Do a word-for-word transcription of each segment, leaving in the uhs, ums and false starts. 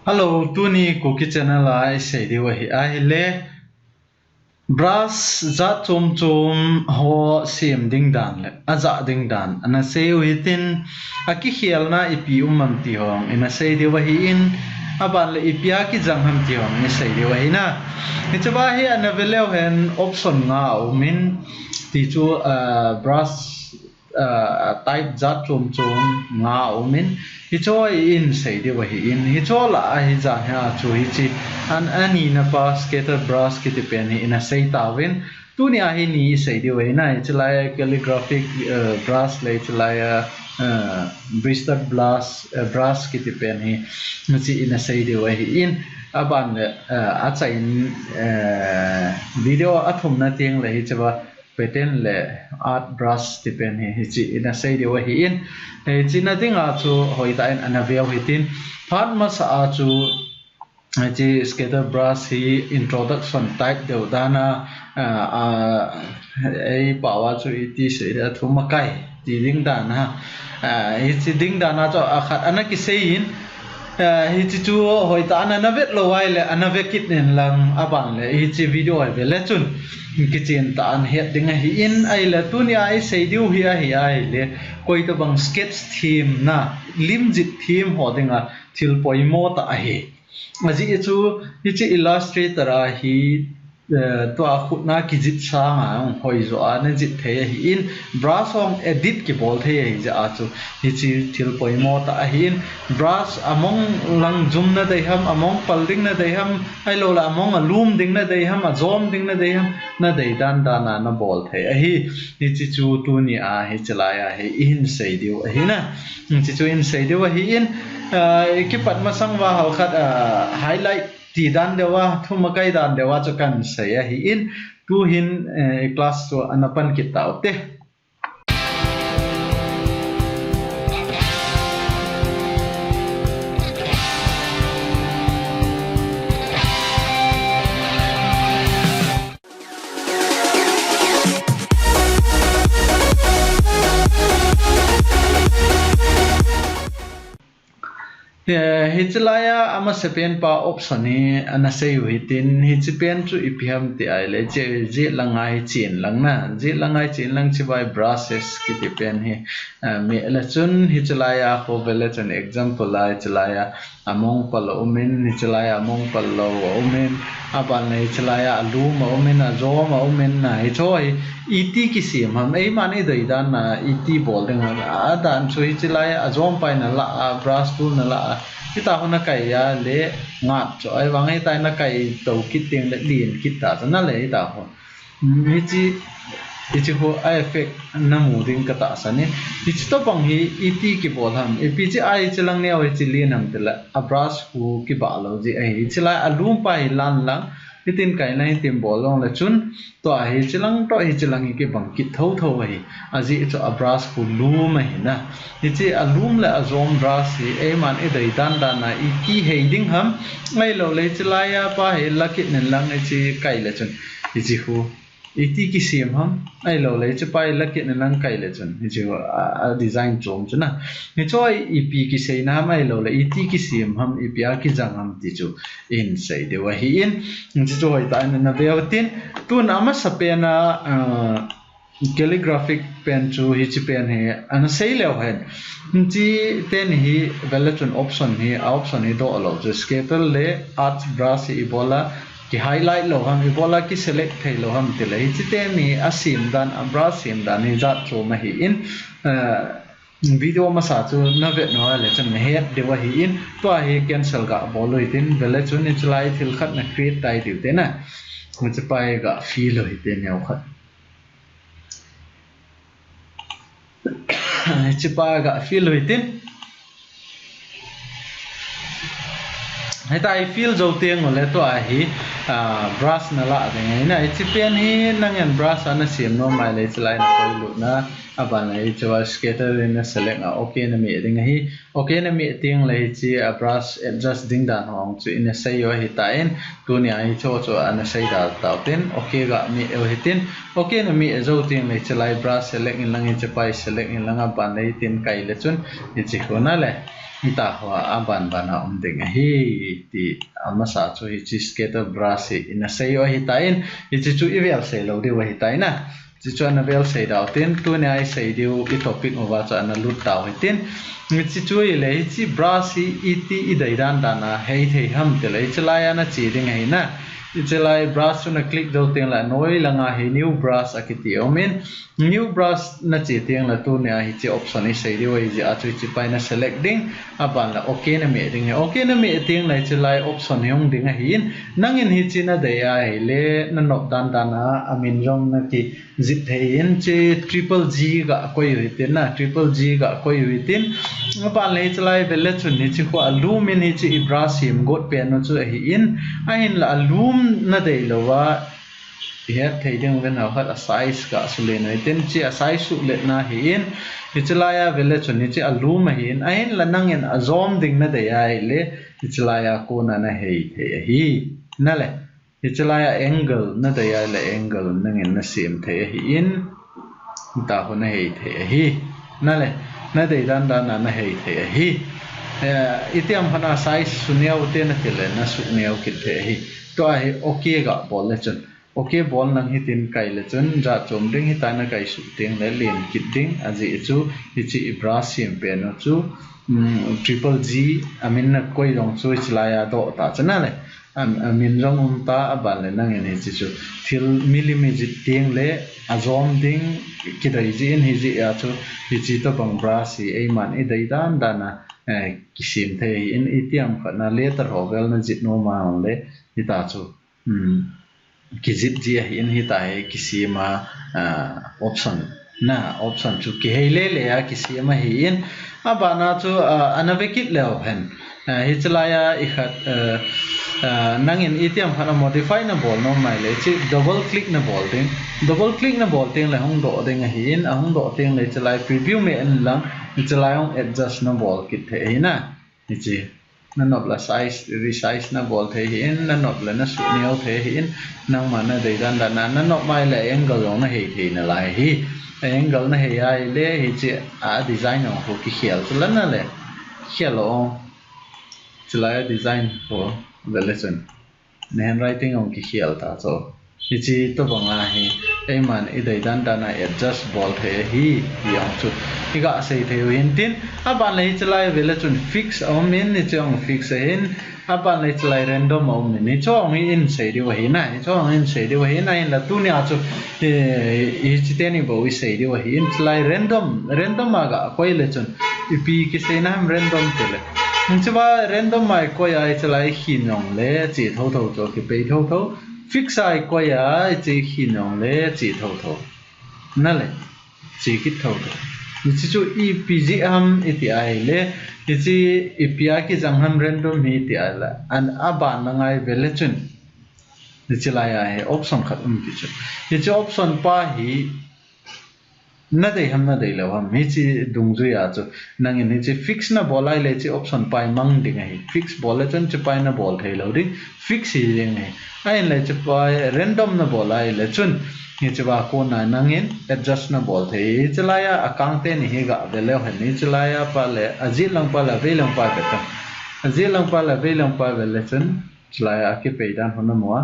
Hello, tuni Kuki channel a isei diu ahi ahile, brush jat chom chom ho sem ding dan le ajah ding dan ana sei u hitin, akikhelna ipi um am ti hong ina sei diu ahin, aban le ipi a kijang ham ti hong ina sei diu ahi na. Hiche va hi ana ve leu hen option nga aumin, ti chu, ah, brush ah, type jat chom chom nga aumin, hicho a i in sei diu ahin, hicho lah a hi jan hi a chu hiche, an, ani na pa scatter brush kiti pen hi ina sei tauvin, tuni a hi ni isei diu ahi na, hiche lai a calligraphic, eh, brush le hiche lai a, eh, bristle brush, eh, brush kiti pen hi, hiche ina sei diu ahin, aban le, eh, achain, eh, video athumna teng le hiche va, pattern le art brush ti pen hi, hiche ina sei diu ahin, hiche na dinga chu hoitah in ana veu hitin, phat masa a chu, hiche scatter brush hi introduction type deu dan a, a, a, ei pao a chu iti sei le, athum akai ti ding dan a, a, hiche ding dan a chu akhat ana kisei in, Eh, hiche chu hoitah in ana vet lou ahile, ana ve kit in lang aban le, hiche video hi ve le chun, kichen tah in het ding ahin, ahile tuni a isei diu hi ahi ahile, koi tabang sketch them na, lim jih them ho dinga thil poimo tah ahi. Ajeh chu, hiche Illustrator a hi, eh, tua khutna kijih sanga hoi jo a na jih thei ahin, brush hong edit kibol thei ahi jeh a chu, hiche thil poimo tah ahin, brush among lang jum na dei ham, among pal ding na dei ham, ahilou le among alum ding na dei ham, ajom ding na dei ham, na dei dan dan a na bol thei ahi. Hiche chu tuni a hiche lai a hi ihin sei diu ahi na. Hiche chu ihin sei diu ahin, ah, ikipat masang uva halkhat, ah, highlight ti dan deu a, thum akai dan deu a chu kahin sei ahin, tuhin, eh, class chu ana pan kit tau te. Eh, hiche lai a amasapen pa option hi ana sei u hitin, hiche pen chu ipi ham ti ahile, hiche, hiche lang a hi chen lang na, hiche lang a hi chen lang, hiche vai brushes kiti pen hi, eh, meh le chun hiche lai a kho ve le chun example a hiche lai a among pal aumin, hiche lai a among pal lou aumin, aban le hiche lai a alum aumin, ajom aumin na, hiche hi iti kisem ham, eiman idei dan a iti bol ding ham, adan chu hiche lai a ajom pa hi na la a, brush tool na la a, hita ho na kai a le ngat chu, ahivang hita na kai tou kit teng le len kit ta chu na le hita ho. Hmm, hiche, hiche ho a effect na mu ding ka tahsan in. Hiche tobang hi iti kibol ham, ipi jeh a hiche lang neo hiche len ham tile, a brush khu kibah lou jeh ahi. Hiche lai alum pa hi lan lang, hitin kai na hitin bol long le chun, tua hiche lang toh hiche lang hi kibang kit thotho ahi. Ajeh chu a brush khu lum ahi na. Hiche alum le ajom brush hi eiman idei dan dan a iti hei ding ham, ahilou le hiche lai a pa hi la kit in lang hiche kai le chun, hiche khu iti kisem ham, ahilou le hiche pa hi la kit in lang kai le chun, hiche khu a, a design chom chu na. Hiche hi ipi kisei na ham, ahilou le iti kisem ham, ipi a kijang ham ti chu ihin sei diu ahin, hiche chu hoitah in ana veu tin, tun amasapen a, ah, calligraphic pen chu hiche pen hi ana sei leu hen. Hiche teni hi ve le chun option hi, a option hi doh lou chu scatter le art brush hi ibol a ki highlight lou ham, ibol a ki select thei lou ham tile. Hiche teni a sem dan, a brush sem dan hi jat chom ahin, eh, video masa chu na vet nau le chun na het diu ahin, tua hi cancel ga bol u hitin, ve le chun hiche lai thil khat na create tai diu te na. Hiche pa hi ga fill u hitin neo khat. Hiche pa ga fill u hitin. Hita i fill jou teng ule tua hi, ah, brush na la ding ahi na. Hiche pen hi nangin brush ana sem nom mai le hiche lai na koi lut na. Aban le hiche va scatter in na select a, okay na meh ding ahi. Okay na meh teng le hiche a brush adjust ding dan ho chu ina sei u ahitan, tunia hiche chu ana sei da tau tin, okay ga meh u hitin, okay na meh jou teng le hiche lai brush select in lang hiche pa hi select in lang aban le hitin kai le chun hiche khu na le hita ho aban ban a um ding ahi ti amasa chu hiche scatter brush hi ina sei u ahitan, hiche chu i vel sei lou diu ahitan a. Hiche chu ana vel sei dau tin, tunia i sei diu i topic uva chu ana lut tau hitin. Hiche chu hile hiche brush hi iti i dei dan dan a hei thei ham ti le hiche lai a na che ding ahi na. Hiche lai brush chu na click jou teng le anoi langa hi new brush akiti um in. New brush na che teng le tunia hiche option i sei diu ahi jeh a chu hiche pa hi na select ding. Aban le okay na meh ding ahi. Okay na meh teng le hiche lai option hi hung ding ahin. Nangin hiche na dei ahile na nop dan dan a amin jong na ki jih thei in hiche triple G ga koi u hitin na, triple G ga koi u hitin. Aban le hiche lai vel le chun hiche khu alum in hiche i brush sem got pen u chu ahin, ahinla alum na dei lou a i het thei ding uvin hao khat a size ga sulen u hitin, hiche a size sulet na ahin, hiche lai a vel le chun hiche alum ahin, ahinla nangin ajom ding na dei ahile hiche lai a kona na hei thei ahi. Na le Hiche lai a angle na dei ahile angle nangin na sem thei ahin, hita khu na hei thei ahi. Na le, na dei dan dan a na hei thei ahi. Eh, iti ham khat a size su neo te na ti le na su neo kit thei ahi. Tua hi okay ga bol le chun. Okay bol nang hitin kai le chun, jat chom ding hita na kai su teng le len kit ding, ajeh chu hiche i brush sem pen u chu, um, triple G amin na koi jong chu hiche lai a doh ta chu na le. Am, amin jong um ta, aban le nangin hiche chu thil milim i jih teng le ajom ding kidei jeh in hijeh a chu hiche tobang brush hi eiman i dei dan dan a, eh, kisem thei ahin, iti ham khat na letter ho vel na jih nom a le hita chu, um, kijih jeh ahin hita hi kisem a, ah, option na, option chu kihei lele a kisem ahin, aban a chu, ah, ana ve kit leu hen. Ah, hiche lai a i khat, ah, ah, nangin iti ham khat a modify na bol nom mai le hiche double click na bol ding. Double click na bol teng le hung doh ding ahin, ahung doh teng le hiche lai preview meh in lang, hiche lai hung adjust na bol kit thei ahi na. Hiche na nop le size, resize na bol thei ahin, na nop le na su neo thei ahin, nangma na dei dan dan a, na nop mai le angle jong na hei thei nalai ahi. Angle na hei ahile hiche a design jong khu kikhel chu la na le. Khel o. Hiche lai a design khu vel le chun na handwriting jong kikhel ta chu. Hiche tobang a hi eiman i dei dan dan a adjust bol thei ahi, ti jong chu i ga sei thei u hintin, aban le hiche lai vel le chun fix a um in, hiche jong fix ahin, aban le hiche lai random a um in, hiche jong hi in sei diu ahi na, hiche jong in sei diu ahi na, hinla tunia chu, eh, hiche teni bou i sei diu ahin, hiche lai random, random a ga koi le chun ipi kiseina ham random ti le. Hiche va random a i koi a hiche lai khin jong le che thotho chu kipei thotho. Fix a i koi a hiche khin jong le che thotho. Na le, che kit thotho. Hiche chu ipi jeh ham iti ahile, hiche ipi a kijang ham random hi iti ahile, an aban na ngai vel le chun. Hiche lai a hi option khat um ti chu. Hiche option pa hi na dei ham na dei lou ham, hiche dungjui a chu nangin hiche fix na bol ahile hiche option pa hi mang ding ahi. Fix bol le chun hiche pa hi na bol thei lou ding, fix hi ding ahi. Ahinle hiche pa hi random na bol ahile chun hiche va kona nangin adjust na bol thei. Hiche lai a akang teni hi ga vel leu hen, hiche lai a pa le, ajih lang pa le, avei lang pa vet tan. Ajih lang pa le, avei lang pa vel le chun, hiche lai a kipei dan ho na mu a.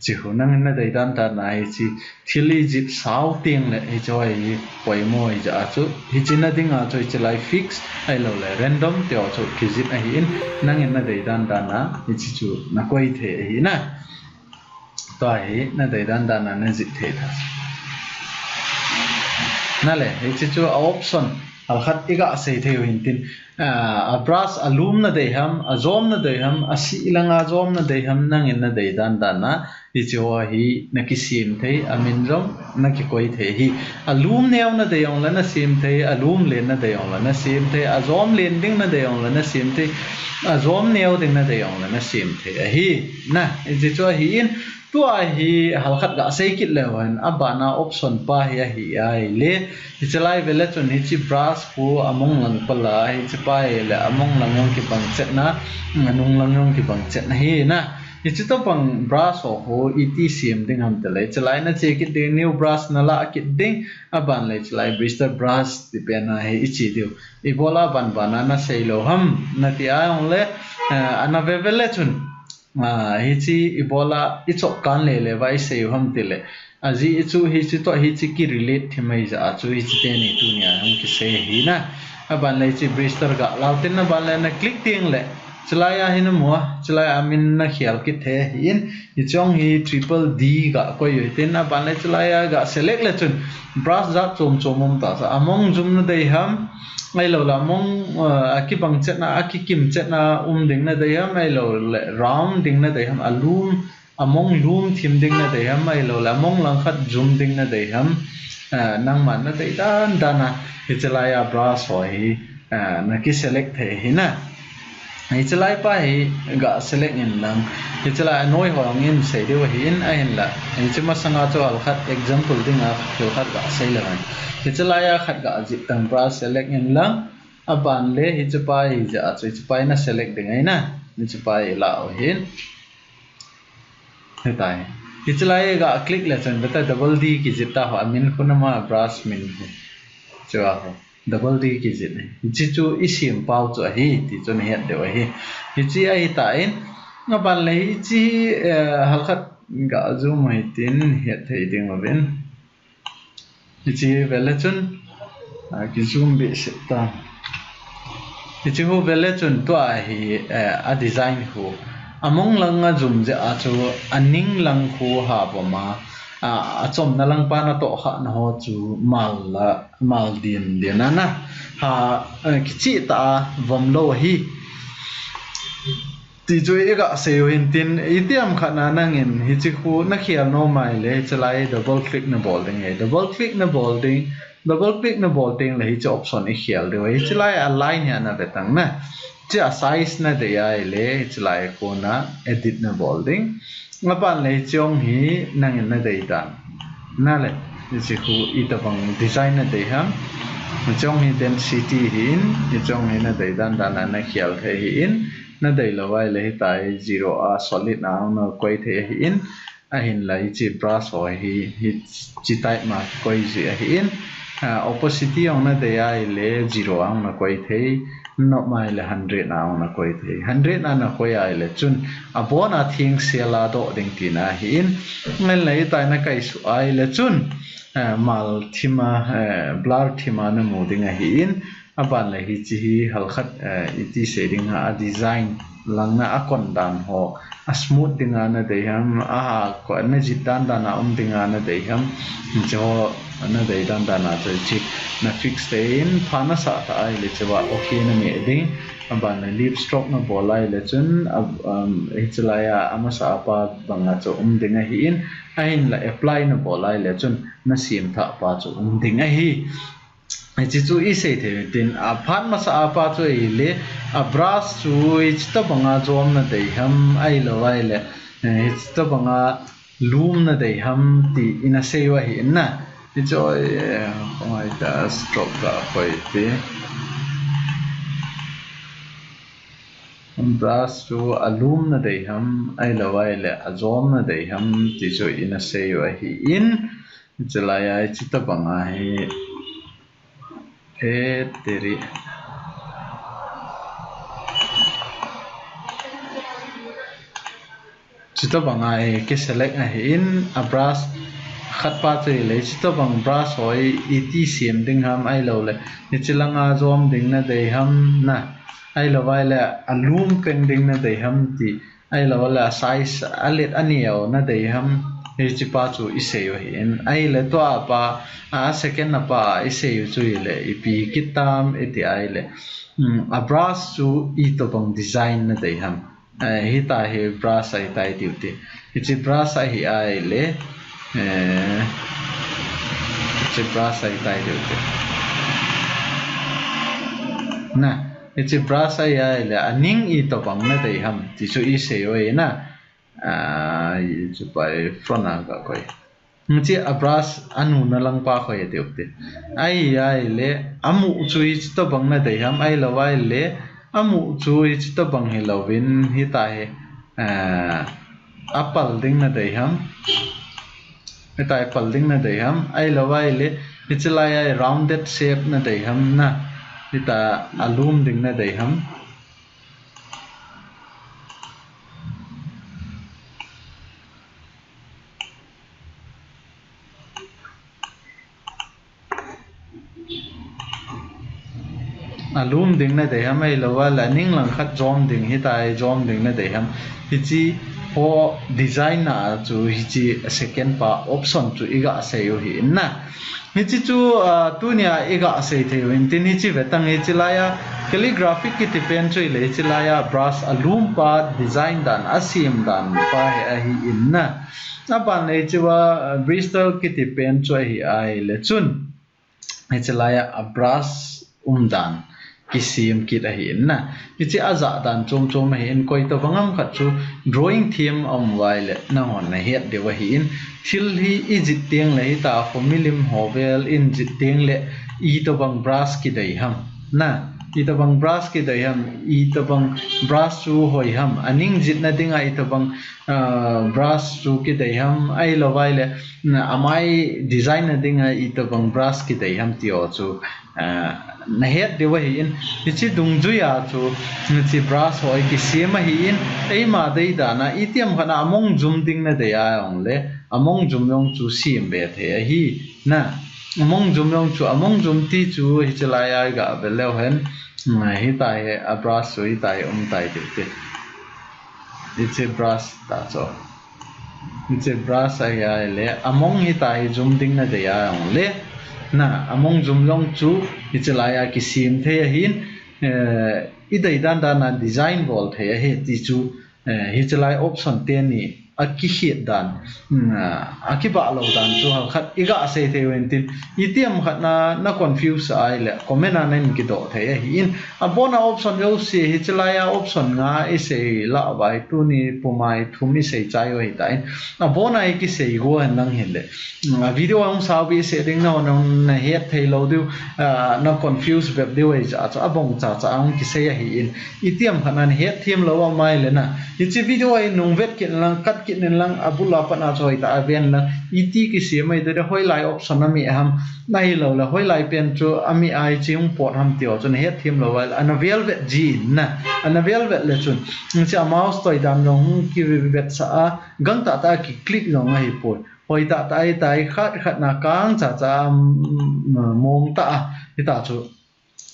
Hiche khu nangin na dei dan dan a hiche thil i jih sao teng le hiche hi poimo ahi jeh a chu, hiche na ding a chu hiche lai fix ahilou le random ti ho chu kijih ahin, nangin na dei dan dan a hiche chu na koi thei ahi na. Tua hi na dei dan dan a na jih thei ta. Na le, hiche chu a option, hal khat i ga sei thei u hintin, ah, a brush alum na dei ham, ajom na dei ham, asih lang a jom na dei ham, nangin na dei dan dan a, hiche ho hi na kisem thei, amin jong na kikoi thei ahi. Alum neo na dei jong le na sem thei, alum len na dei jong le na sem thei, ajom len ding na dei jong le na sem thei, ajom neo ding na dei jong le na sem thei ahi. Na, hiche chu ahin, Tua hi halkhat gasei kit leu hen, abana option pa hi ahi ahile, hiche lai vele chun hiche brush khu among lang pala, hiche pa hile among lang jong kibang chetna, anung lang jong kibang chetna hi na. Hiche tobang brush ho khu iti sem ding ham tile, hiche lai nache kit ding, new brush nalah kit ding, aban le hiche lai bristol brush ti pen a hi iche diu. Ibola ban bana nasei lou ham nati a jongle, ana vevele chun, hiche ibola ichop kan lele va isei u ham tile, ajeh chu hiche toh hiche ki relate thim ahijeh a chu hiche teni tunia hung kisei ahi na. Aban le hiche bristol galah tin, aban le na click tengle, hiche lai a hi namu a, hiche lai a min nakhel kit thei ahin, hiche jong hi triple D gakoi u hitin, aban le hiche lai a ga select le chun brush jat chom chom um tasa, among jum nadei ham, ahiloule among, akibang chetna, akikim chetna um ding nadei ham, ahiloule round ding nadei ham, alum, among lum thim ding nadei ham, ahiloule among langkhat jum ding nadei ham, nangman nadei dan dan a hiche lai a brush ho hi naki select thei ahi na. Hiche lai pa hi ga select inlang, hiche lai anoi ho jong isei diu ahin, ahinla hiche masanga chu halkhat example dinga thil khat gasei leu hen. Hiche lai a khat gajih tan, brush select inlang, aban le hiche pa hijeh a chu hiche pa hi na select ding ahi na, hiche pa hi ilah u ahin. Hitai. Hiche lai ga click le chun beta double D kijih ta ho, amin khu nama brush min khu. Chua ho. Double D kijih. Hiche chu isem pau chu ahi ti chu nahet diu ahi. Hiche ahitan, aban le hiche, halkhat ga zoom u hitin hetthei ding uvin. Hiche vele chun, ki zoom behseh tan. Hiche khu vele chun tua hi, a design khu among langa jum jeh a chu aning lang khu ha vom a, achomna lang pa natoh khahna ho chu mal la, mal din din ana ha, kicheh tah a vom lou ahi. Ti chu iga sei u hintin, itiham khat na nangin hiche khu nakhel nom ahile hiche lai double click nabol ding ahi. Double click nabol ding, double click nabol tengle hiche option ikhel diu ahi. Hiche lai a line hi ana ve tan na. Hiche a size nadei ahile hiche lai khu na edit nabol ding. Aban le hiche jong hi nangin nadei dan nale, hiche khu itobang design nadei ham. Hiche jong hi density ahin, hiche jong hi nadei dan dan a nakhel thei ahin, nadei lou ahile hitai zero a solid a nakoi thei ahin, ahinla hiche brush ho hi hiche type ma koi ji ahin, opacity jong nadei ahile zero a nakoi thei, nanop ahile hundred a nakoi thei. Hundred a nakoi ahile chun abona thengsel a doh ding tina ahin, ahinla hitai nakaisuh ahile chun, mal thim a, blur thim a namu ding ahin, aban le hiche hi halkhat, iti sei ding ham, a design lang na akon dan ho, a smooth dinga nadei ham, a, najih dan dan a um dinga nadei ham, hiche ho nadei dan dan a chu hiche na fix thei in, phat nasah tah ahile hiche va okay nameh ding, aban le left stroke nabol ahile chun, hiche lai a amasa a pa banga chu um ding ahin, ahinla apply nabol ahile chun nasem thah pa chu um ding ahi. Hiche chu isei thei u hitin, aphat masa a pa chu ahile, a brush chu hiche tobanga jom nadei ham, ahilou ahile hiche tobanga lum nadei ham ti ina sei u ahi na. Hiche, stroke ga koi ti. Brush chu alum nadei ham, ahilou ahile ajom nadei ham ti chu ina sei u ahin, hiche lai a hiche tobanga hi, e teri, hiche tobanga hi kiselect ahin, a brush khat pa chu ahile hiche tobang brush ho hi iti sem ding ham, ahiloule hiche langa jom ding nadei ham na, ahilou ahile alum peng ding nadei ham ti, ahiloule a size alet aneo nadei ham, hiche pa chu isei u ahin, ahile tua pa, a second a pa isei u chu ahile ipi kit tam iti ahile, a brush chu itobang design nadei ham. Hitia hi brush ahitai tiu ti. Hiche brush ahi ahile, hiche brush ahitai tiu ti. Na, hiche brush ahi ahile aning itobang nadei ham ti chu isei u ahi na. Hiche pa front a kakoi. Hiche a brush anuna lang pa khoi tiu te. Ahi, ahile, amu chu hiche tobang nadei ham, ahilou ahile, amu chu hiche tobang hilouvin, hitia hi, apal ding nadei ham. Hitia hi pal ding nadei ham, ahilou ahile, hiche lai a rounded shape nadei ham na. Hitia alum ding nadei ham. Alum ding nadei ham, ahilou ahile aning lang khat jom ding, hitia hi jom ding nadei ham. Hiche ho design na chu hiche second pa option chu iga sei u hi in na. Hiche chu, tunia iga sei thei u hin tin hiche vetang hiche lai a calligraphic kiti pen chu ile hiche lai a brush alum pa design dan asem dan pa hi ahi in na. Aban le hiche a bristol kiti pen chu ahi ahile chun hiche lai a brush umdan kisem kit ahi in na. Hiche ajah dan chom chom ahi in koi tobang ham khat chu drawing them aum uva ile nanghon nahet diu ahi in thil hi ijih teng le hitia khomilim ho vel in jih teng le itobang brush kidei ham na. Itobang brush kidei ham, itobang brush chu hoi ham, aning jihna dinga itobang brush chu kidei ham, ahilou ahile amai design na dinga itobang brush kidei ham ti ho chu nahet diu ahi in, hiche dungjui a chu hiche brush ho kisem ahi in, eima dei dan a itiham khat a among jum ding nadei a jong le among jum jong chu sem be thei ahi na. Among jum jong chu, among jum ti chu hiche lai a iga vet leu hen, hitia hi a brush chu hitia hi um tai tiu te. Hiche brush ta chu. Hiche brush ahi ahile among hitia hi jum ding nadei a jong le na, among jum jong chu hiche lai a kisem thei ahi in, idei dan dan a design bol thei ahi ti chu hiche lai option teni akikhet dan, akibah lou dan chu halkhat iga sei thei u hin tin, itiham khat na na confuse ahile comment a nahin kidoh thei ahi in, abon a option jouse hiche lai a option nga isei lah uva hi tuni puma hi thum isei chai u ahitan, abon a hi kisei go hen lang hile video ahung sau beh seh ding, nahon nahet thei lou diu, na confuse bep diu ahijeh chu abong chacha ahung kisei ahi in, itiham khat na nahet them lou aum ahile na, hiche video hi nung vet kit in lang, cut kit in lang, abul a pat a chu hoitah a ven lang, iti kisem ahi tile, hoilai option ami ham, ahilou le hoilai pen chu ami a hiche hung pot ham ti ho chu nahet them lou ahile ana vel vet ji in na, ana vel vet le chun hiche a mouse toi dan jong hung kivetsah a, gangtah tah a kiclick jong ahipoi, hoitah tah a hitia hi khat khat na kang chacha a mong tah a hitia chu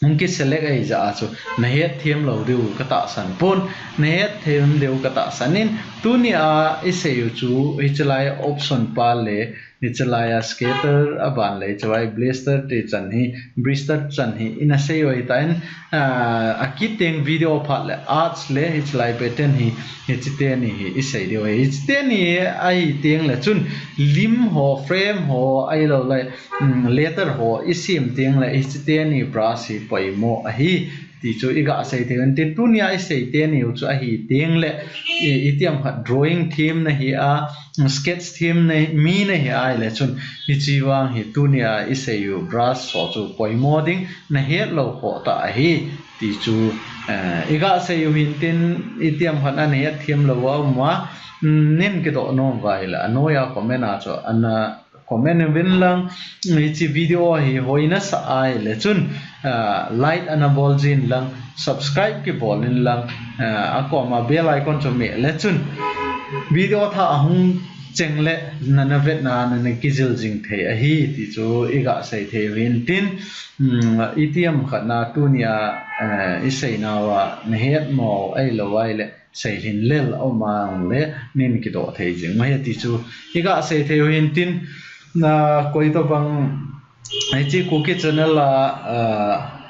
hung kiselect ahijeh a chu nahet them lou diu katahsan pon, nahet them diu katahsan in, tunia isei u chu hiche lai option pa le hiche lai a scatter, aban le hiche lai blister ti chan hi, blister chan hi ina sei u ahitan, akit teng video phat le arch le hiche lai pattern hi, hiche teni hi isei diu ahi. Hiche teni ahi teng le chun lim ho, frame ho, ahilou le letter ho isem teng le hiche teni brush hi poimo ahi ti chu iga sei thei u hin tin, tunia isei teni u chu ahi teng le itiham khat drawing them nahi a, sketch them mi nahi ahile chun hiche vang hi tunia isei u brush ho chu poimo ding, nahet lou khoh tah ahi ti chu iga sei u hin tin, itiham khat na nahet them lou aum uva, nahin kidoh nom uva ahile anoi a comment a chu ana comment uvin lang, hiche video hi hoi nasah ahile chun like ana bol jin lang, subscribe kibol in lang, akoma bell icon chu meh le chun video thah ahung cheng le nana vetna nana kijil jing thei ahi ti chu iga sei thei u hin tin, itiham khat na tunia isei nauva nahet mo ahilou ahile seilhin lel aum a jong le nahin kidoh thei jing u ahi ti chu iga sei thei u hin tin, koi tobang hiche Kuki channel a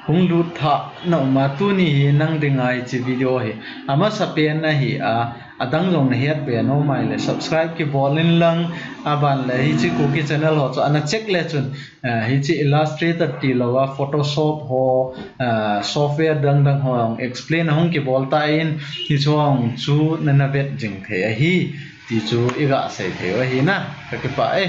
hung lut thah na um a, tuni hi nang dinga hiche video hi amasapen ahi a, Adang jong nahet be nom ahile subscribe kibol in lang, aban le hiche Kuki channel ho chu ana check le chun, eh, hiche Illustrator tilou a Photoshop ho, eh, software dang dang ho jong explain ahung kibol tan, hiche ho jong chu nana vet jing thei ahi, ti chu iga sei thei u ahi na, kakipah e.